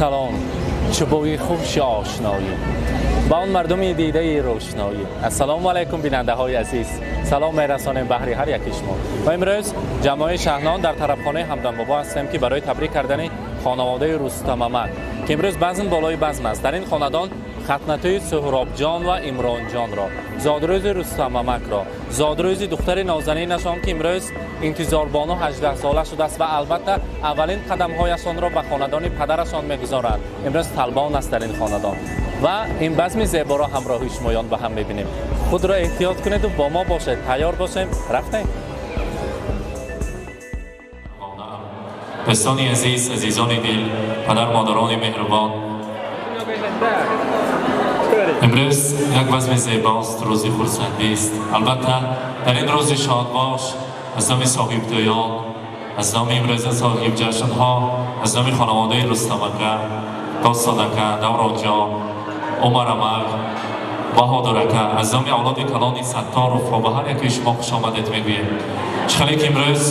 Салом, чу бӯи хуши ошноӣ ба он мардуми дидаи рӯшноӣ. Ассалому алайкум, бинандаҳои азиз, салом мерасонем баҳри ҳар яки шумо. Ва имрӯз ҷамоаи Шаҳнон дар тарабхонаи Ҳамдамбобо ҳастем, ки барои табрик кардани хонаводаи Рустамамак, ки имрӯз базм болои базм аст. Дар ин хонадон хатнатӯи Суҳробҷон ва Имронҷонро, зодрӯзи Рустамамакро, зодрӯзи духтари нозанинашон, ки имрӯз Интизорбону 18 сола шудааст ва албатта аввалин қадамҳояшонро ба хонадони падарашон мегузоранд, имрӯз талбон аст дар ин хонадон ва ин базми зеборо ҳамроҳи шумоён ба ҳам мебинем. Худро эҳтиёт кунеду бо мо бошед. Тайёр бошем, рафтем. Дӯстони азиз, азизони дил, падар модарони меҳрубон, имрӯз як базми зебост, рӯзи хурсандист. Албатта, дар ин рӯзи шодбош аз номи соҳибтӯён, аз номи имрӯза соҳибҷашнҳо, аз номи хонаводаи Рустамака, Достонака, Давронҷон, Умарамак, Баҳодурака, аз номи авлоди калони Сатторовҳо ба ҳар якои шумо хушомадед мегӯем. Чӣ хеле ки имрӯз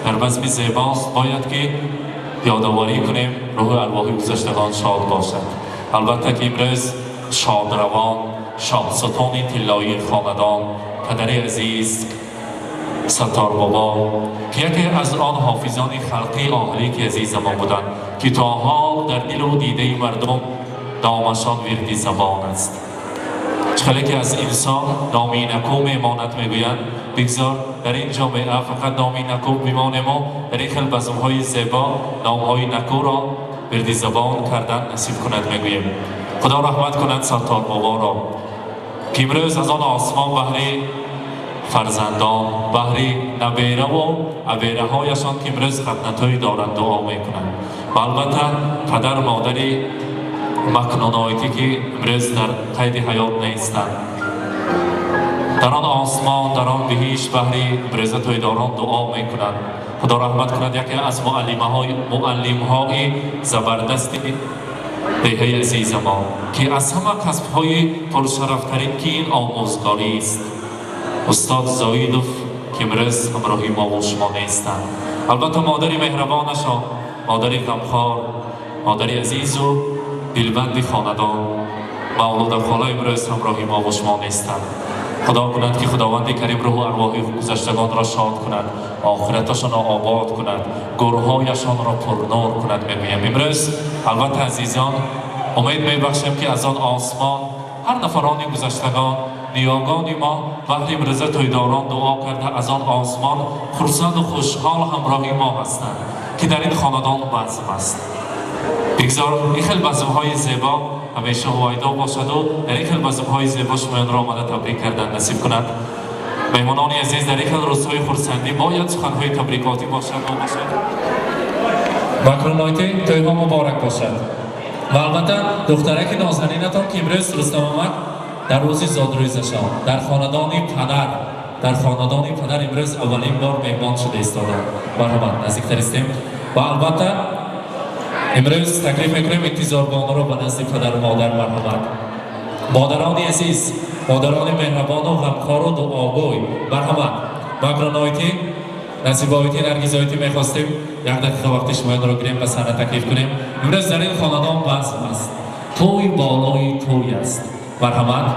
дар базми зебост, бояд ки ёдоварӣ кунем, рӯҳи арвоҳи гузаштагон шод бошад. Албатта ки имрӯз шодравон, шоҳсутони тиллоии хонадон, падари азиз Сатторбобо, ки яке аз он ҳофизони халқии оҳилӣ, ки азизамон буданд, ки то ҳол дар дилу дидаи мардум номашон вирди забон аст. Чӣ хеле ки аз инсон номи накӯ мемонад, мегӯянд, бигзор дар ин ҷомеа фақат номи накӯ бимонему дар ин хел базмҳои зебо номҳои накӯро вирди забон кардан насиб кунад, мегӯем. Худо раҳмат кунад Сатторбоборо, ки имрӯз аз он осмон баҳри фарзандон, баҳри набераву абераҳояшон, ки имрӯз хатнатӯй доранд, дуо мекунанд. Ва албатта падар модари Макнуноитӣ, ки имрӯз дар қайди ҳаёт нестанд, дар он осмон, дар он биҳишт баҳри имрӯза тӯйдорон дуо мекунанд. Худо раҳмат кунад яке аз муаллимҳои забардасти деҳаи азизамон, ки аз ҳама касбҳои пуршарафтарин, ки ин омӯзгорист, устод Зоидов, ки имрӯз ҳамроҳи мову шумо нестанд. Албатта, модари меҳрабонашон, модари ғамхор, модари азизу дилбанди хонадон Мавлуда хола имрӯз ҳамроҳи мову шумо нестанд. Худо кунад, ки Худованди Карим рӯҳу арвоҳи гузаштагонро шод кунад, охираташонро обод кунад, гӯрҳояшонро пурнур кунад, мегӯям. Имрӯз албатта, азизон, умед мебахшем, ки аз он осмон ҳар нафарони гузаштагон, ниёгони мо баҳри имрӯза тӯйдорон дуо карда, аз он осмон хурсанду хушҳол ҳамроҳи мо ҳастанд, ки дар ин хонадон базм аст. Бигзор ин хел базмҳои зебо ҳамеша ҳувайдо бошаду дар ин хел базмҳои зебо шумоёнро омада табрик кардан насиб кунад. Меҳмонони азиз, дар ин хел рӯзҳои хурсандӣ бояд суханҳои табрикотӣ бошад. Макрунойтӣ, тӯйҳо муборак бошад. Ва албатта, духтараки нозанинатон, ки имрӯз Рустамамак дар рӯзи зодрӯзашон дар хонадони падар имрӯз аввалин бор меҳмон шуда истоданд. Марҳамат, наздиктар истем. Ва албатта, имрӯз таклиф мекунем Интизорбонуро ба назди падару модар. Марҳамат, модарони азиз, модарони меҳрабону ғамхору дуогӯй, марҳамат. Макрунойтӣ, Насибоитӣ, Наргизоитӣ, мехостем як дақиқа вақти шумоёнро гирем, ба саҳна таклиф кунем. Имрӯз дар ин хонадон базм аст, тӯй болои тӯй аст. Марҳамат,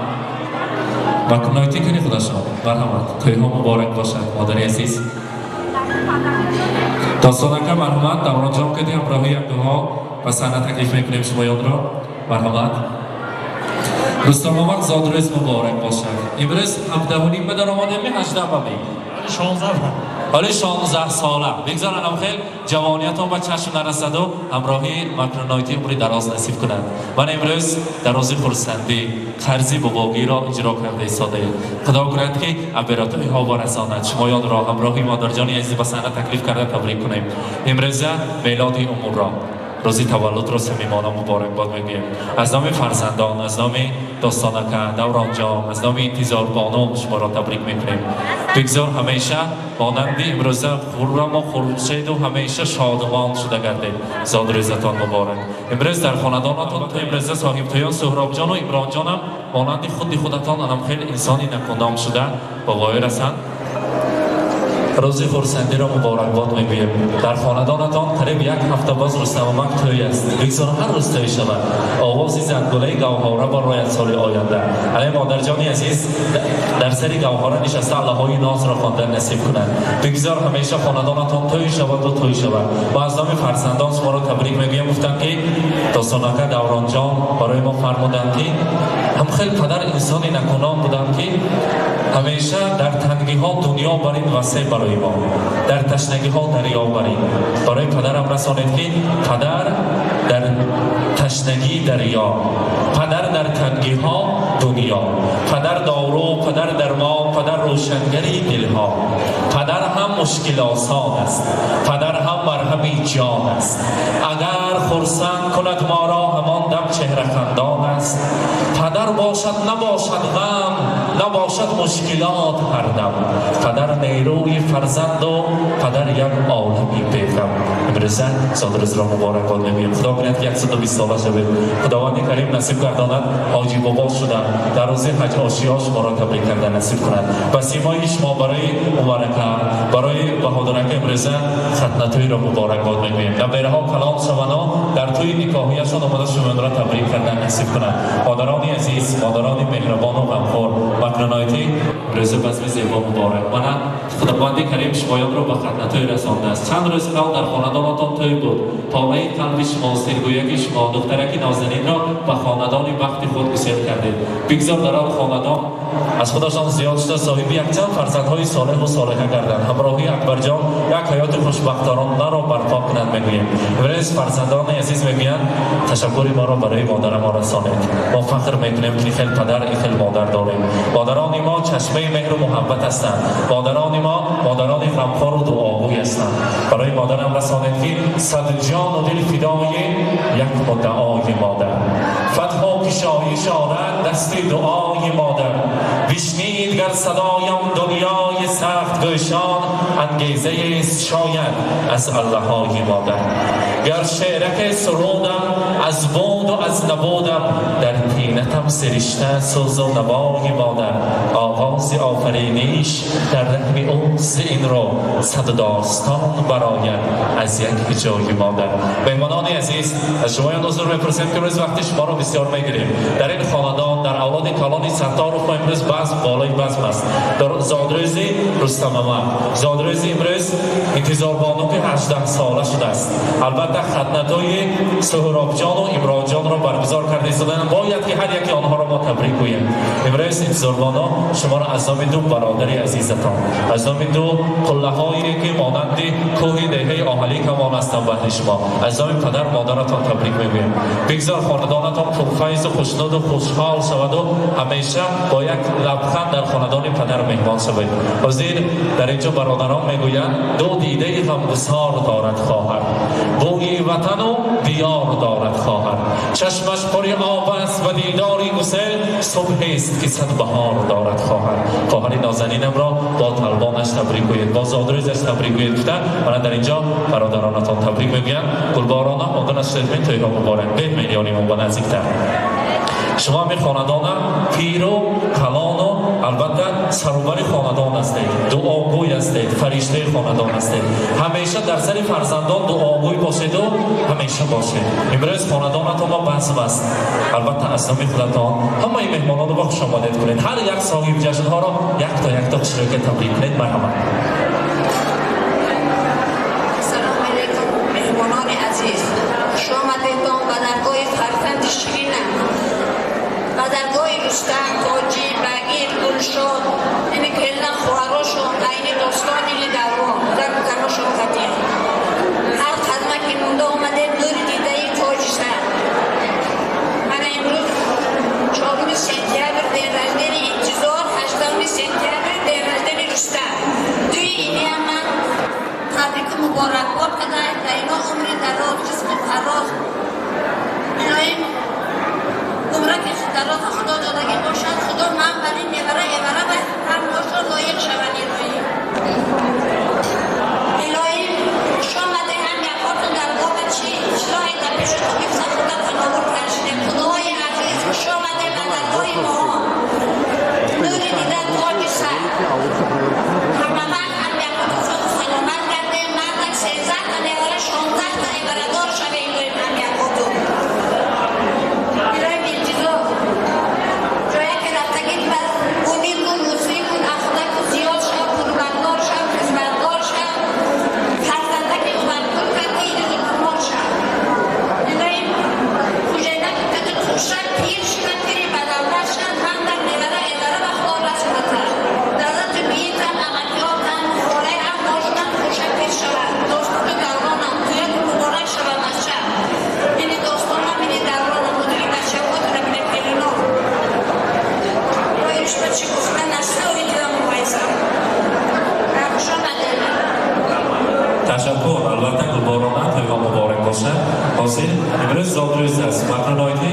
Макруноитӣ, кани худашон. Марҳамат, тӯйҳо муборак бошад. Модари азиз, Достонака, марҳамат. Давронҷон, кади ҳамроҳи якдуҳо ба саҳна таклиф мекунем шумоёнро. Марҳамат. Рустамомак, зодрӯз муборак бошад. Имрӯз 17.5 ба даромадем, 18 ба ме? Ҳоли 16 сола. Бигзор анам хел ҷавониятон ба чашм нарасаду ҳамроҳи Макрунойтӣ умри дароз насиб кунад. Ман имрӯз дар рӯзи хурсандӣ қарзи бобогиро иҷро карда истодаед. Худо кунад, ки абератоиҳо барасонад. Шумоёнро ҳамроҳи модарҷони азиз ба саҳна таклиф карда табрик кунем. Имрӯза мелоди умурро, рӯзи таваллудро самимона муборакбод мегӯем. Аз номи фарзандон, аз номи Достонака, Давронҷон, аз номи Интизорбону шуморо табрик мекунем. Бигзор ҳамеша монанди имрӯза хурраму хуршеду ҳамеша шодмон шуда гардед. Зодрӯзатон муборак. Имрӯз дар хонадонатон то имрӯза соҳибтоён Суҳробҷону Имронҷонам монанди худи худатон анам хеле инсони накуном шуда ба воя расанд. Рӯзи хурсандиро муборакбод мегӯем. Дар хонадонатон қариб як ҳафта боз Рустамамак тӯй аст. Бигзор ҳар рӯз тӯй шавад. Овози зангулаи гавҳора барояд соли оянда. Алай модарҷони азиз дар сари гавҳора нишаста аллаҳои нозро хондан насиб кунад. Бигзор ҳамеша хонадонатон тӯй шаваду тӯй шавад. Ва аз номи фарзандон шуморо табрик мегӯем. Гуфтанд, ки Достонака Давронҷон барои мо фармуданд, ки ҳам хел падар инсони накунон буданд, ки ҳамеша дар тангиҳо дунё барин васеъ барои мо, дар ташнагиҳо дарё барин. Барои падарам расонед, ки падар дар ташнагӣ дарё, падар дар тангиҳо дунё, падар дору, падар дармон, падар рӯшангари дилҳо. Падар ҳам мушкилосон аст, падар ҳам марҳами ҷон аст. Агар хурсанд кунад моро, ҳамон дам чеҳрахандон аст. Падар бошад, набошад ғам, набошад мушкилот ҳардам. Падар нерӯи фарзанду падар як олами беғам. Имрӯза зодрӯзро муборакбод мегӯем. Худо кунад, ки 120 сола шавед. Худованди карим насиб гардонад, ҳоҷи бобо шуда дар рӯзи ҳаҷ ошиё шуморо табрик карда насиб кунад. Ба симои шумо барои муборака, барои баҳодурака имрӯза хатнатӯйро муборакбод мегӯем. Набераҳо калон шавану дар тӯи никоҳияшон омада шуморо табрик кардан насиб кунад. Модарони азиз, модарони меҳрабону ғамхор, макруноити рӯзи базми зебо муборак. Мана Худованди карим шумоёнро ба хатнатӯй расондааст. Чанд рӯз қабл дар хонадонатон тӯй буд. Томаи қалби шумо, сиргӯяки шумо, духтараки нозанинро ба хонадони бахти худ гусел кардед. Бигзор дар он хонадон аз худашон зиёд шуда, соҳиби якчанд фарзандҳои солеҳу солиҳа гарданд. Ҳамроҳии Акбарҷон як ҳаёти хушбахторонаро барпо кунанд, мегӯем. Имрӯз фарзандони азиз мегӯянд: ташаккури моро барои модарамо расонед. Мо фахр мекунем, ки хел падар и хел модар дорем. Модарони мо чашмаи меҳру муҳаббат ҳастанд. Модарони мо модарони ғамхору дуогӯй ҳастанд. Барои модарам расонед, ки сад ҷону дил фидои як муддаои модар. Фатҳу кишоиш орад дасти дуои модар. Бишнид гар садоям дунёи сахт гӯшон, ангезаест шояд аз аллаҳои модар. Гар шеъраке сурудам аз буду аз набудам, дар тинатам сиришта сӯзу навои модар. Оғози офариниш дар раҳми ӯ ин ро сад достон барояд аз як ҳиҷои модар. Меҳмонони азиз, аз шумоён узр мепурсем, ки имрӯз вақти шуморо бисёр мегирем. Дар ин хонадон, дар авлоди калони Сатторов мо имрӯз базм болои базм аст. Зодрӯзи Рустамама, зодрӯзи имрӯз Интизорбону, ки 18 сола шудааст. Албатта, хатнатои Суҳробҷону Имронҷонро баргузор карда истодан. Бояд ки ҳар яке онҳоро мо табрик гӯем. Имрӯз, Интизорбоно, шуморо аз номи ду бародари азизатон, аз номи ду қуллаҳое, ки монанди кӯҳи деҳаи Оҳалӣ камон ҳастанд баҳри шумо, аз номи падар модаратон табрик мегӯем. Бигзор хонадонатон пурфайзу хушнуду хушҳол шаваду ҳамеша бо як лабханд дар хонадони падар меҳмон шавед. Ҳозир дар инҷо бародарон мегӯянд: ду дидаи ғамгусор дорад хоҳар, бӯи ватану диёр дорад хоҳар. Чашмаш пури об аст ва дидори гусел, субҳест ки сад баҳор дорад хоҳар. Хоҳари нозанинамро бо талбонаш табрик гӯед, бо зодрӯзаш табрик гӯед, гуфта мана дар инҷо бародаронатон табрик мегӯянд. Гулборона монда нашудед. Тӯйҳо муборак. Бед меёримон ба наздиктар. Шумо ҳамин хонадона пиру калону албатта сарувари хонадон ҳастед, дуогӯй ҳастед, фариштаи хонадон ҳастед. Ҳамеша дар сари фарзандон дуогӯй бошеду ҳамеша бошед. Имрӯз хонадонатон мо базм аст. Албатта, аз номи худатон ҳамаи меҳмононро ба хушомадед кунед. Ҳар як соҳиби ҷашнҳоро якто якто хушрӯка табрик кунед. Марҳамат. Салом алейкум, меҳмонони азиз, хуш омадедон ба даргоҳи фарзанди ширинам, ба даргоҳи Рустам, Тоҷи, Багир, Гулшод, ини келна, хоҳарошон, айни достони лидарон, зану заношон катия. Ҳар қадма ки монда омадед, нури дидаи тоҷи сар. Мана имрӯз 4 сентябр день рождения Интизор, 8 сентябр день рождения Рустам. Дуи иниам ман табрику муборакбод када, ба ино умри дароз, ризқи фароз, илоҳим умраки дароза Худо додагӣ бошад. Худо ман бар ин невара эвара ба ҳамошо лоиқ шавад. Илоҳим, илоҳим, хуш омаде ҳам якотун даргоҳа чи чилоҳе дар пешатон бифса хурда тановур каршидем. Худои азиз, хуш омаде ба даргоҳи мо, нури дида, тоҷи сар. Ҳама вақт ҳам якотун. Ташаккур. Албатта, Гулборона, тӯйҳо муборак бошад. Ҳозир имрӯз зодрӯз аст. Макруноити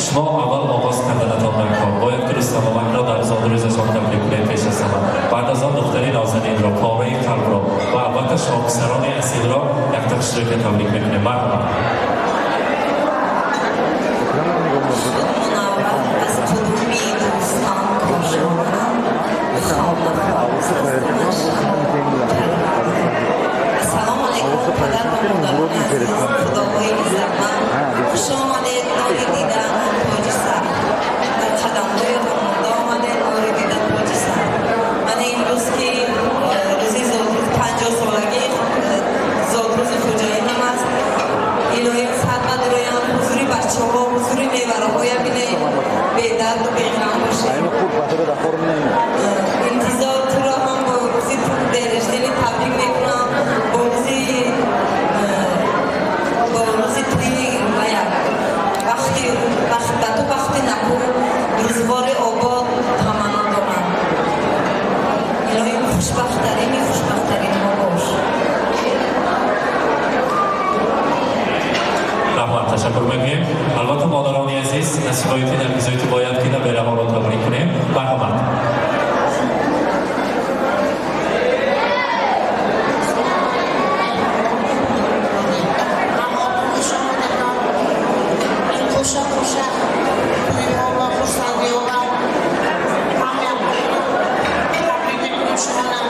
шумо аввал оғоз карданатон дар кор. Бояд ки Рустамомакро дар зодрӯзашон табрик кунем пеш аз ҳама. Баъд аз он духтари нозанинро, пораи қалбро ва албатта шоҳписарони асилро якта хушрӯя табрик мекунем. Марҳамат. Мунаввар аз қудуми дӯстон кошонам хонавор. Ассалому алайкум, падар ва модарони азиз, худоҳои иззатманд. Хуш омадед, нури дида, тоҷи сар. Дар қадамгоҳи монда омадед, нури дида, тоҷи сар. Мана имрӯз ки рӯзи зодрӯз, 50-солагии зодрӯзи хоҷаинам аст. Илоҳим, сад бадроям, ҳузури бачаҳо, ҳузури мевараҳоя бинед, бедарду беғам бошед. Интизор, туро ҳам бо рӯзи день рождения табрик мекунам, бо рӯзи тӯи вая вақти вақт ба ту бахти наку, рӯзгори обод таманно дорам. Илоҳим, хушбахттарини хушбахттаринҳо бош. Раҳмат, ташаккур мекунем. Албатта, модарони азиз, насибоити наргизоити бояд ки набераҳоро табрик кунем. Марҳамат. Ҳамаатон хуш омадетон. Ин қуша қуша тӯйҳо ва хурсандиҳо ҳама табрик мекунем шуморо,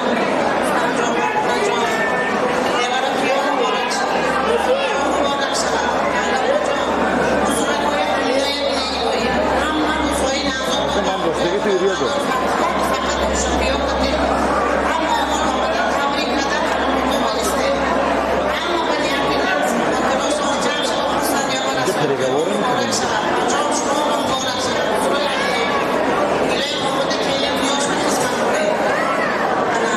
Рустамҷон, Мақбулаҷон. Девара киё муборак шавад, киё муборак шавад. Аллоҷон, ҳузуракҳои ҳаминоя бинед, илоҳӣ ҳама рӯзҳои навзод фақат хушоқиё кардем. Ҳама омон омада табрик карда, омадистем. Ҳама ба нияти нағз хотирошон ҷамъ шава, хурсандиҳо расад. Муборак шавад, ҷон, шумо муборак шавад. Ҳузурҳои ҳамино, илоҳи омода келин ёш ба хизмат кунед. Ана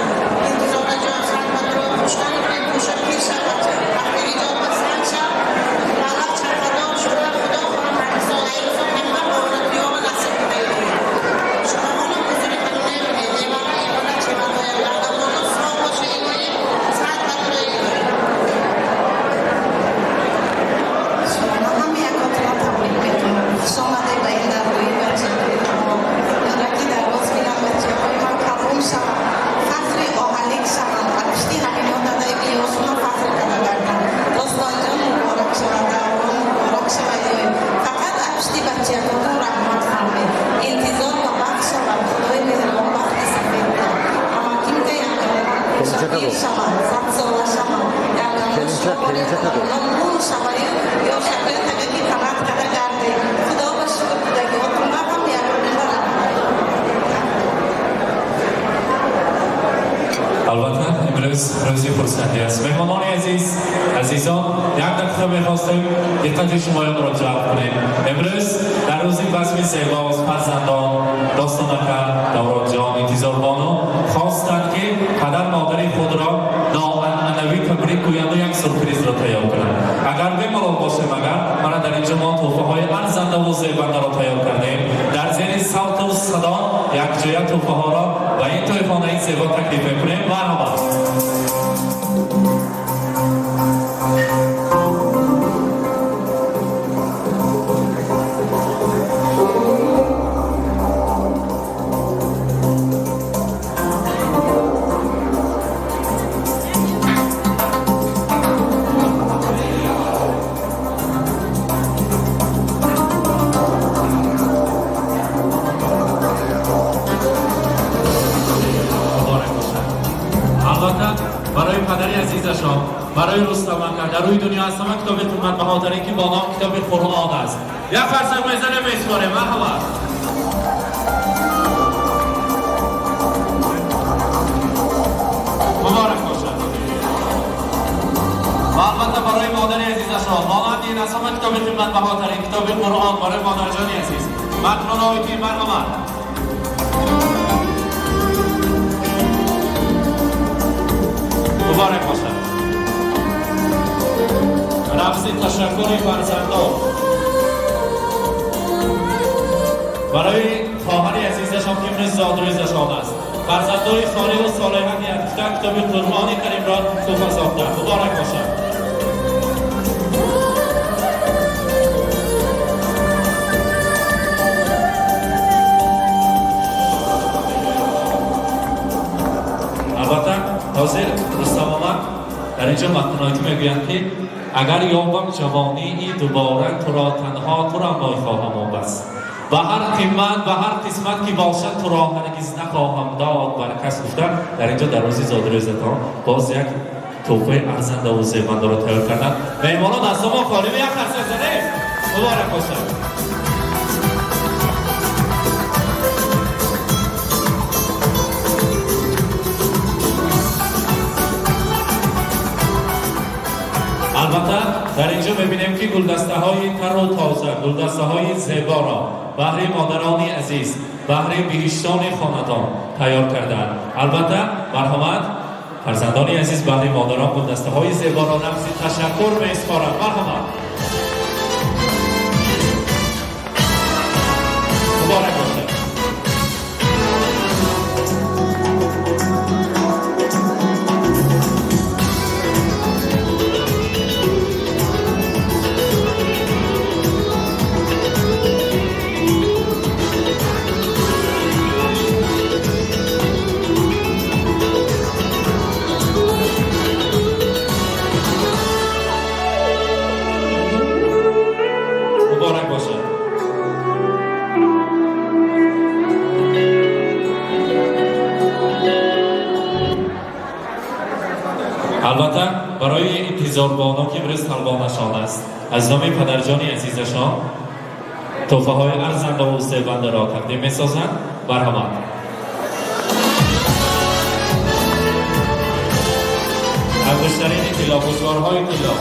Интизораҷон, садбадро хуштан кунед, кӯша пир шавад, вақти иҷод ба санг шав, малак чархадор шуда, Худо хоҳад, ҳамсолаи рӯзо ҳама оратиёро насиб кунад, илоҳӣ. Шумоҳоно ҳузури ҳамино бинед, девара, эвара, чеварҳоя, мардамоно соғ боша, илоҳӣ, садбадро, илоҳӣ. Шуморо ҳама якотро табрик мекунам. Хуш омадед ба ин даргоҳи бачаҳои мо. Раки дароз бинам, бачаҳои ман калон шаванд, фахри оҳалик шаванд, а пишти ҳамино дадаи биёшуна фахр када гарданд. Достонҷон, муборак шавад, даврон муборак шавад, илоҳӣ. Фақат а пишти бачаҳотон раҳмат фармед. Интизор ба бахт шавад, Худои меҳрибон бахти сафед диҳад. Ҳамакимка якдамон шабир шаванд, 100-сола шаванд. Якдамон шаваю ё шакли тагаки талаб када гарде. Худо ба шукр, кудагиҳотон ҳам якдамон раҳмат. Албатта, имрӯз рӯзи хурсандӣ аст. Меҳмонони азиз, азизон, як дақиқа мехостем диққати шумоёнро ҷалб кунем. Имрӯз дар рӯзи базми зебост, фарзандон Достонака, Давронҷон, Интизорбону хостанд, ки падар модари худро ноанъанавӣ табрик гӯянду як сюрпризро тайёр кунанд. Агар бемалол бошем, агар мана дар инҷо мо тӯҳфаҳои арзандаву зебандаро тайёр кардем, дар зери савту садо якҷоя тӯҳфаҳоро ба ин тӯйхонаи зебо таклиф мекунем. Марҳамат. Муборак бошад. Албатта, барои падари азизашон, барои Рустамака, дар рӯи дунё аз ҳама китоби қиматбаҳотарин, ки бо ном китоби Қуръон аст, як фарсанг мезанем, месупорем. Марҳамат. Муборак бошад. Ва албатта, барои модари азизашон, монанди ин аз ҳама китоби қиматбаҳотарин, китоби Қуръон, барои модарҷони азиз Макроноити. Марҳамат. Муборак бошад. Рамзи ташаккури фарзандон барои хоҳари азизашон, ки имрӯз зодрӯзашон аст. Фарзандони солеҳу солиҳа диҳад гуфта, китоби Қуръони Каримро туҳфа сохтанд. Муборак бошад. Албатта, ҳозир Рустам омад, дар инҷо мақтуноки мегӯянд, ки агар ёбам ҷавонии дубора, туро танҳо туро мехоҳам ва бас. Ба ҳар қимат, ба ҳар қисмат ки бошад, туро ҳаргиз нахоҳам дод бар кас гуфта, дар инҷо дар рӯзи зодрӯзатон боз як туҳфаи арзанда ва зебандаро тайёр карданд. Меҳмонон, аз мо холӣ як қарсак занед. Муборак бошад. Албатта, дар инҷо мебинем, ки гулдастаҳои тару тоза, гулдастаҳои зеборо баҳри модарони азиз, баҳри биҳиштони хонадон тайёр кардаанд. Албатта, марҳамат, фарзандони азиз, баҳри модарон гулдастаҳои зеборо рамзи ташаккур меиспоранд. Марҳамат, муборак бошад. Муборак бошад. Албатта, барои интизорбоно, ки имрӯз талбонашон аст, аз номи падарҷони азизашон туҳфаҳои арзандаву зебандаро тақдим месозанд. Марҳамат. Ангуштарини тилло, гӯшворҳои тилло.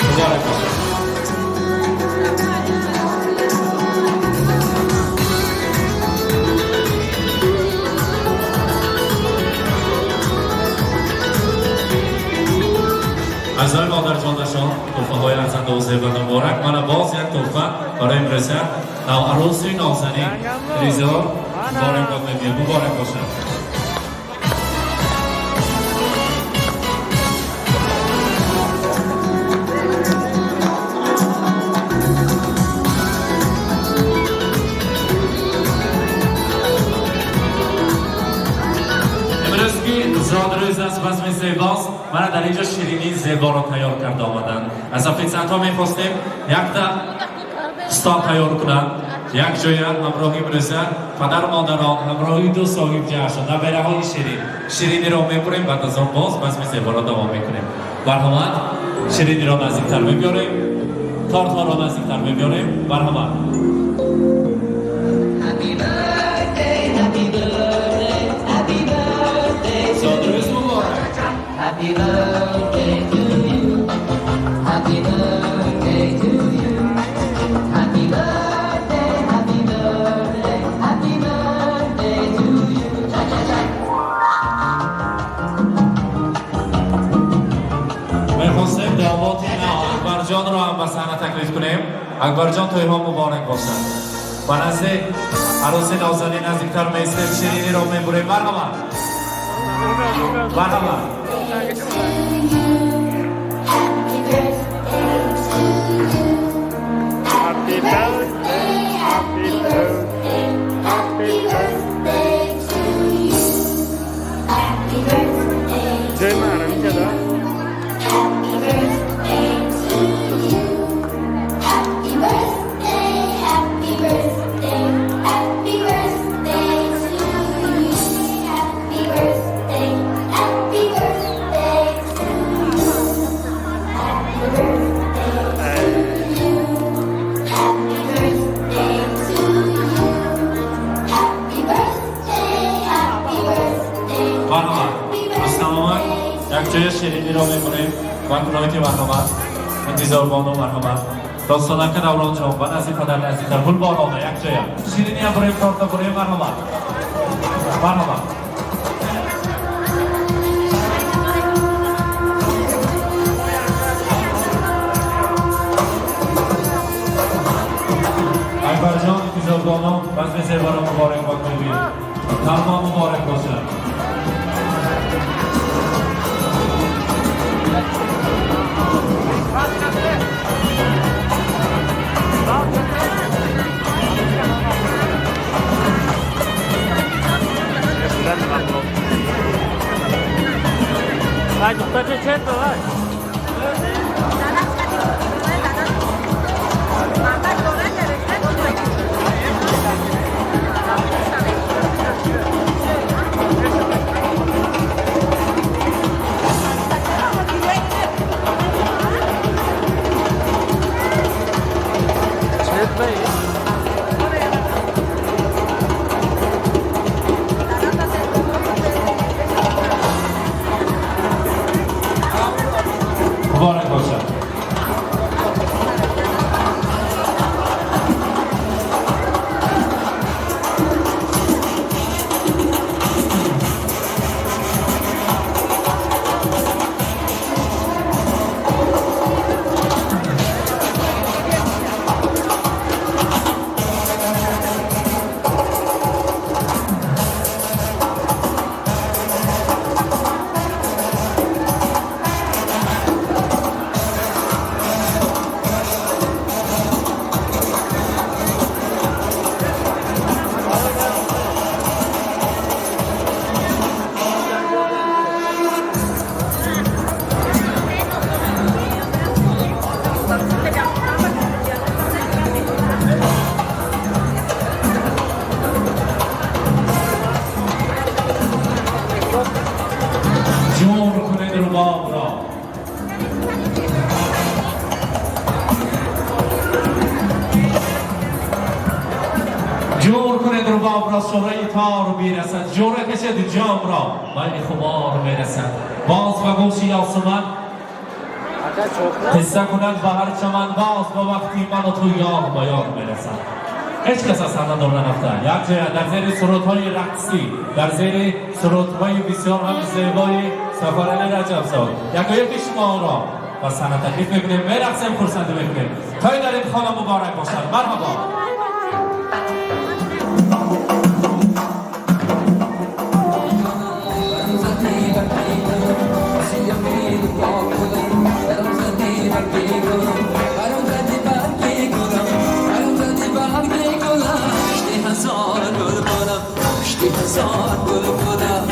Муборак бошад. Аз номи модарҷонашон туҳфаҳои арзандаву зебанда муборак. Мана боз як туҳфа барои имрӯза наварӯси нозанин Ризо муборакбод мегӯям. Муборак бошад. Имрӯз ки зодрӯз аст, базми зебост, мана дар инҷо ширинии зеборо тайёр карда омаданд. Аз офитсиантҳо мехостем якта стол тайёр кунанд, як ҷоя ҳамроҳи имрӯза падару модарон, ҳамроҳи ду соҳиб ҷашн, набераҳои ширин. Шириниро мебурем, баъд аз он боз базми зеборо давом мекунем. Марҳамат, шириниро наздиктар мебиёрем, тортҳоро наздиктар мебиёрем. Марҳамат. Happy birthday, happy birthday, happy birthday. Зодрӯз муборак. Happy birthday to you. Happy birthday to you. Happy birthday, happy birthday, happy birthday to you. Cha cha cha. Мехостем домоди нав Акбарҷонро ҳам ба саҳна таклиф кунем. Акбарҷон, тӯйҳо муборак бошад. Ба назди арӯси нозанин наздиктар меистем, шириниро мебурем. Марҳамат, марҳамат. Happy birthday to you. Happy birthday, happy birthday, Happy birthday to you. Happy birthday to Jai Maharaj you. Happy birthday to you. Happy birthday, happy birthday, happy birthday to you. Happy birthday, happy birthday to you. Happy birthday to you. Happy birthday to you. Happy birthday, happy birthday. Марҳамат, Рустам омад, як ҷоя шириниро мебурем. Ва куноити, марҳамат, интизорбону, марҳамат, Достонака, Давронҷон, ба назди падар наздиктар, Гулборона, як ҷоя шириниам бурем, торта бурем. Марҳамат, марҳамат. Акбарҷон, интизорбону, базми зеборо муборакбод. Ай, духтарча, чет давай. Муборак бошад. جور کنید رباب را. جور کنید رباب را، شهره تار میرسد. جوره کشد جام را، میل خمار میرسد. باز به گوش یاسمن قصه کند به هر چمن. باز به وقتی من و تو یار به یار میرسد. هیچ کس از صحنه دور نرفته. یک جای در زیر سرودهای رقصی، در زیر سرودهای بسیار هم زیبای سفرعلی رجب زاد، یکایک شما را بر صحنه تکلیف میکنیم، میرقصیم، خرسندی میکنیم. تا در این خانه مبارک باشد. مرحبا. هزار گل کنم.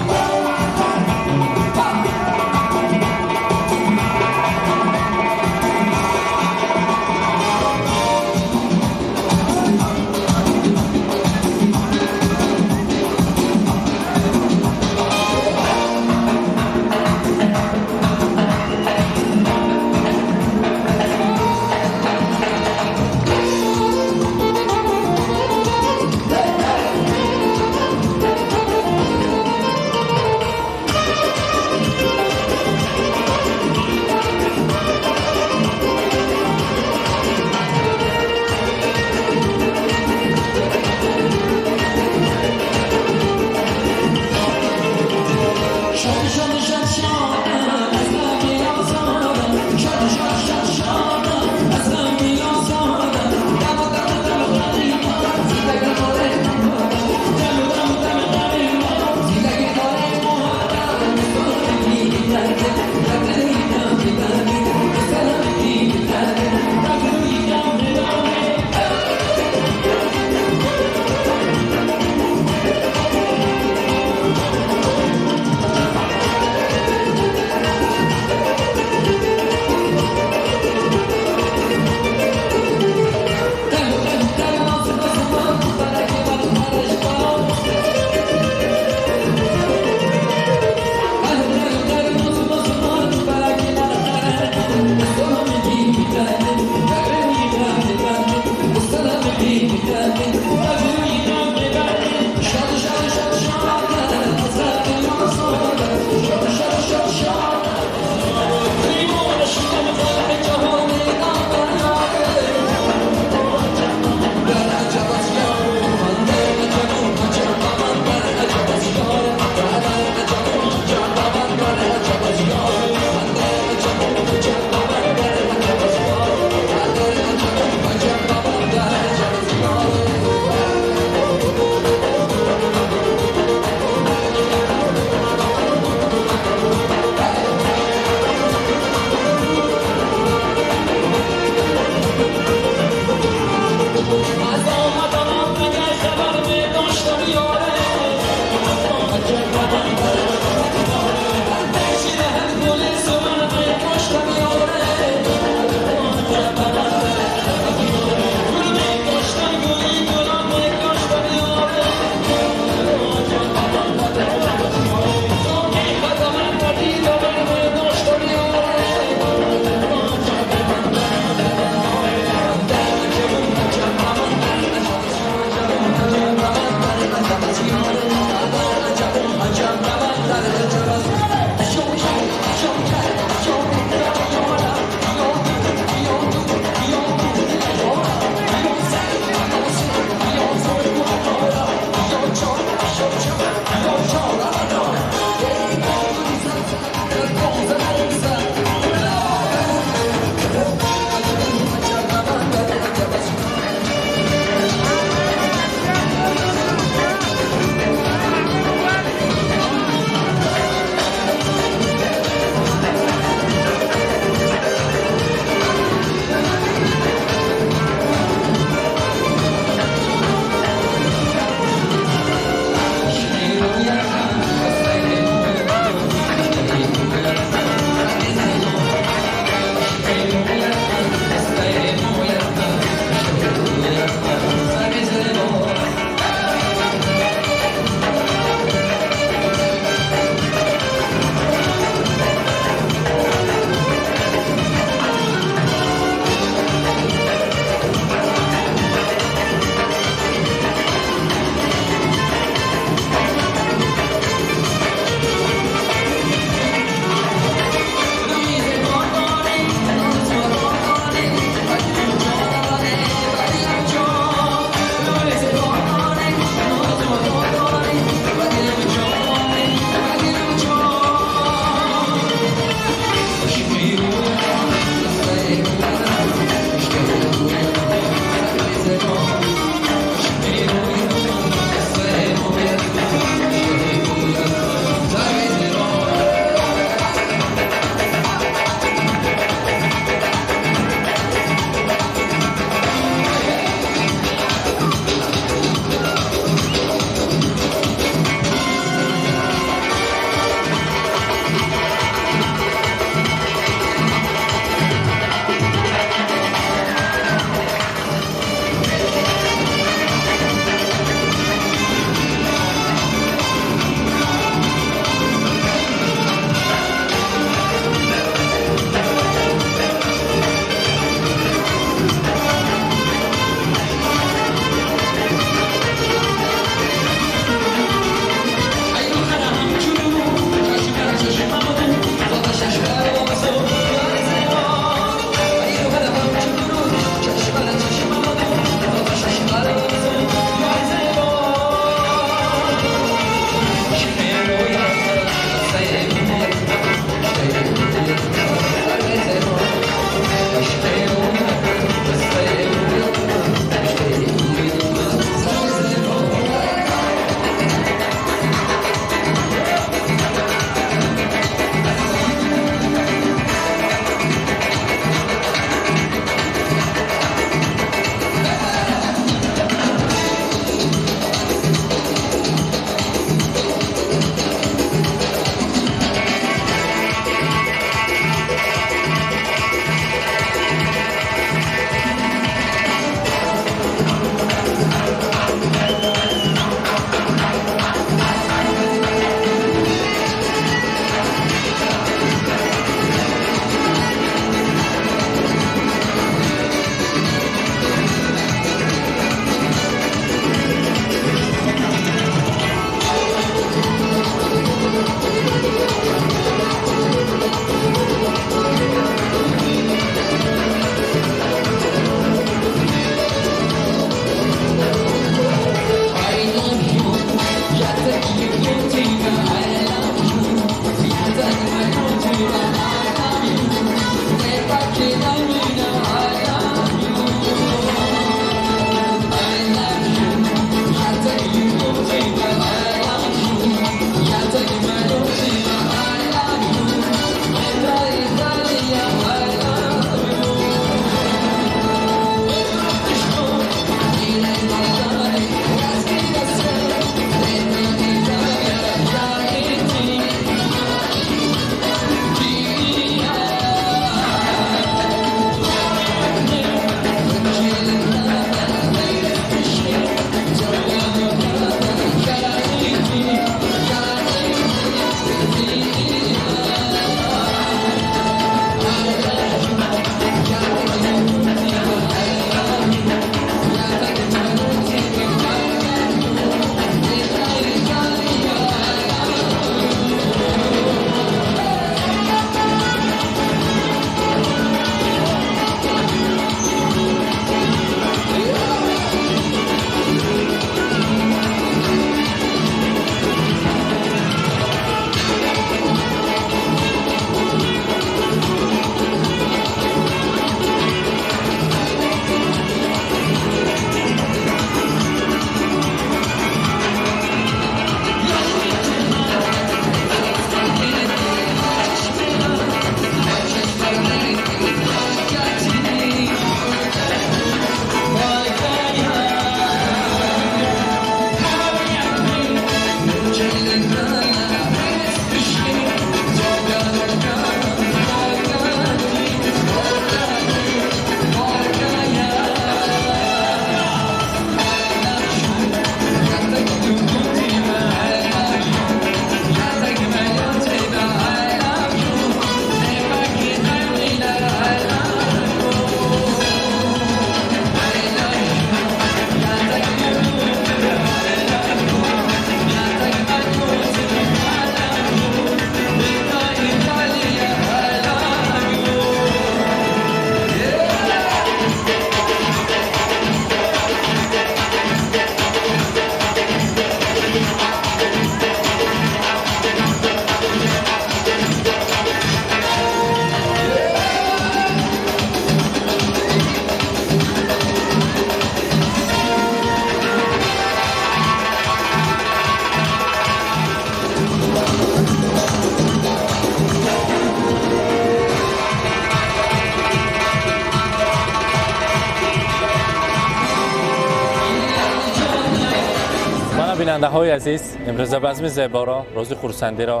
Бинандаҳои азиз, имрӯза базми зеборо, рӯзи хурсандиро,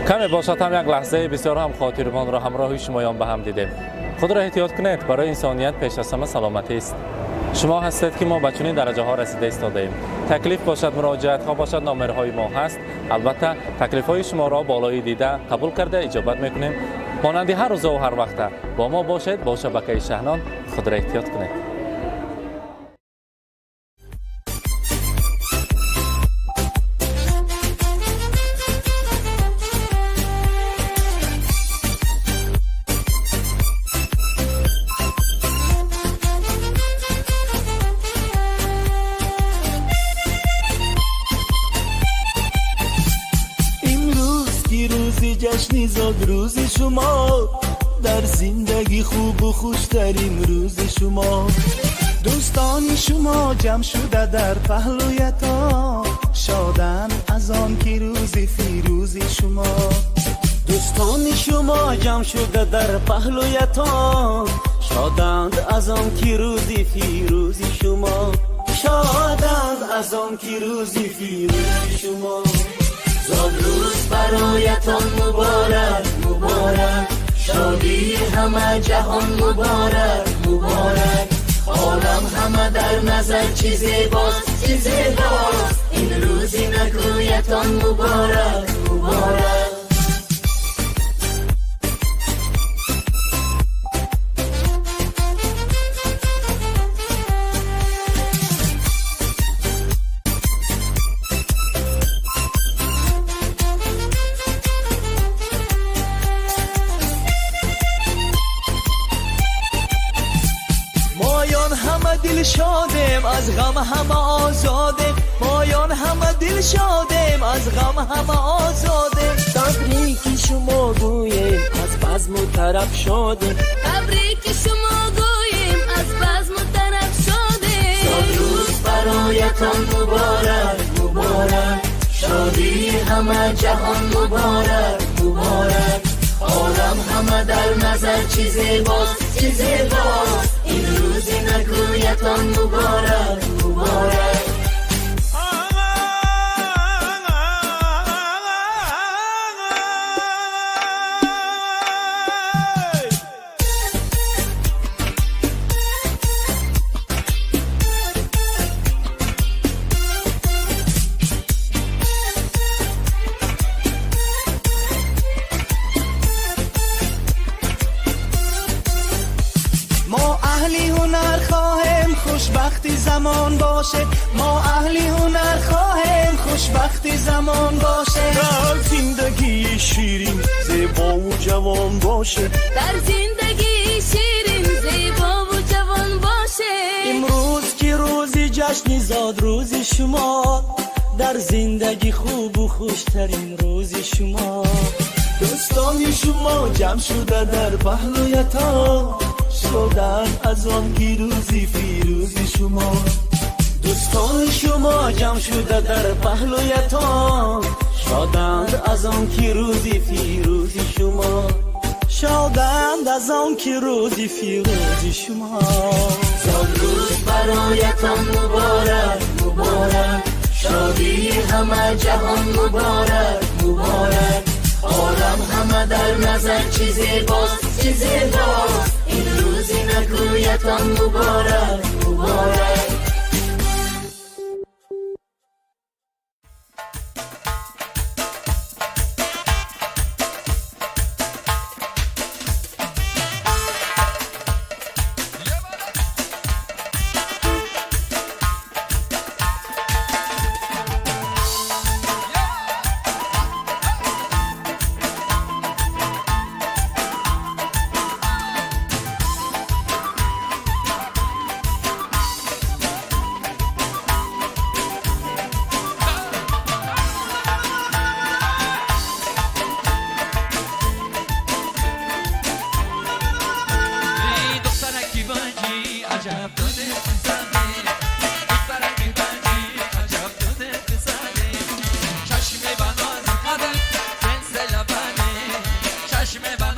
каме бошад ҳам як лаҳзаи бисёр ҳам хотирмонро ҳамроҳи шумоён ба ҳам дидем. Худро эҳтиёт кунед, барои инсоният пеш аз ҳама саломатист. Шумо ҳастед, ки мо ба чунин дараҷаҳо расида истодаем. Таклиф бошад, муроҷиатҳо бошад, номерҳои мо ҳаст. Албатта, таклифҳои шуморо болои дида қабул карда иҷобат мекунем. Монанди ҳар рӯзаву ҳар вақта бо мо бошед, бо шабакаи Шаҳнон. Худро эҳтиёт кунед. Имрӯз ки рӯзи ҷашни зодрӯзи шумо, дар зиндагӣ хубу хуштарин рӯзи шумо. Дӯстони шумо ҷамъ шуда дар паҳлӯятон, шоданд аз он ки рӯзи фирӯзи шумо. Дӯстони шумо ҷамъ шуда дар паҳлӯятон, шоданд аз он ки рӯзи фирӯзи шумо, шоданд аз он ки рӯзи фирӯзи шумо. Зодрӯз бароятон муборак, муборак, шодии ҳама ҷаҳон муборак, муборак. Олам ҳама дар назар чӣ зебост, чӣ зебост, ин рӯзи накӯятон муборак, муборак. Моён ҳама дилшодем, аз ғам ҳама озодем, моён ҳама дилшодем, аз ғам ҳама озодем. Табрики шумо гӯем, аз базму тараб шодем. Табрики шумо гӯем, аз базму тараб шодем. Зодрӯз бароятон муборак, муборак, шодии ҳама ҷаҳон муборак, муборак. Олам ҳама дар назар чӣ зебост, чӣ зебост, ин рӯзи накӯятон муборак, муборак. Мо аҳли ҳунар хоҳем, хушбахти замон боше. Мо аҳли ҳунар хоҳем, хушбахти замон боше. Дар зиндагии ширин, зебову ҷавон боше. Дар зиндагии ширин, зебову ҷавон боше. Имрӯз ки рӯзи ҷашни зодрӯзи шумо, дар зиндагӣ хубу хуштарин рӯзи шумо. Дӯстони шумо ҷамъ шуда дар паҳлӯятон, шоданд аз он ки рӯзи фирӯзи шумо. Дӯстони шумо ҷамъ шуда дар паҳлӯятон, шоданд аз он ки рӯзи фирӯзи шумо, шоданд аз он ки рӯзи фирӯзи шумо. Зодрӯз бароятон муборак, муборак, шодии ҳама ҷаҳон муборак, муборак. Олам ҳама дар назар чӣ зебост, чӣ зебост, ин рӯзи накӯятон муборак, муборак. Духтараки ванҷӣ, аҷаб доде писаре. Духтараки ванҷӣ, аҷаб доде писаре. Чашми ба нози қадам, сенсе лабане. Чашми ба